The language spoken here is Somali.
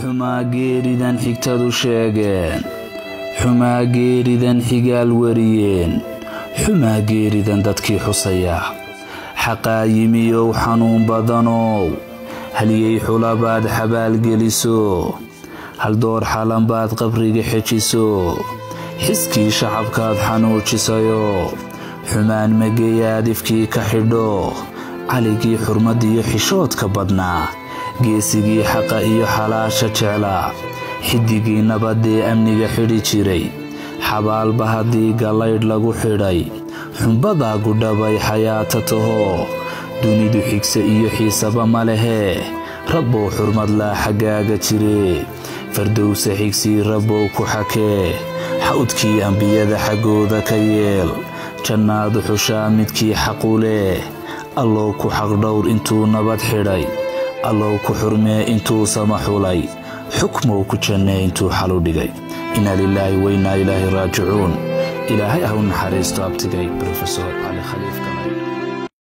Xumaa geeridan xigtadu sheegeen, xumaa geeridan xigaal wariyeen, xumaa geeridan dadkii xusaya. Xaqaa yimiyow xanuun badanow, haliyey xulabaad xabaalgeliso, haldoor xalan baad qabriga xejiso, xiskii shacabkaad xanuujisayo, xumaan mageyaad ifkii ka xidho, caligii xurmadiyo xishoodka badnaa, geesigii xaqa iyo xalaasha jeclaa, xidigii nabadee amniga xidhi jiray, xabaalba haddii gallaydh lagu xidhay, xumbadaa gudhabay xayaata taho, dunidu xigse iyo xiisaba ma lehee, rabbow xurmad laa xaggaaga jiree, fardowsa xigsii rabbow ku xakee, xawdkii ambiyada xaggooda ka yeel, jannaadu xushaa midkii xaqu leh, allow ku xaqdhowr intuu nabad xidhay, allow ku xurmee intuu sama xulay, xukmow ku jannee intuu xalu dhigay. Inaa lilaahi wa innaa ilaahi raajicuun. Ilaahay ha u naxariisto abtigay Brofesor Cali Khaliif Galay.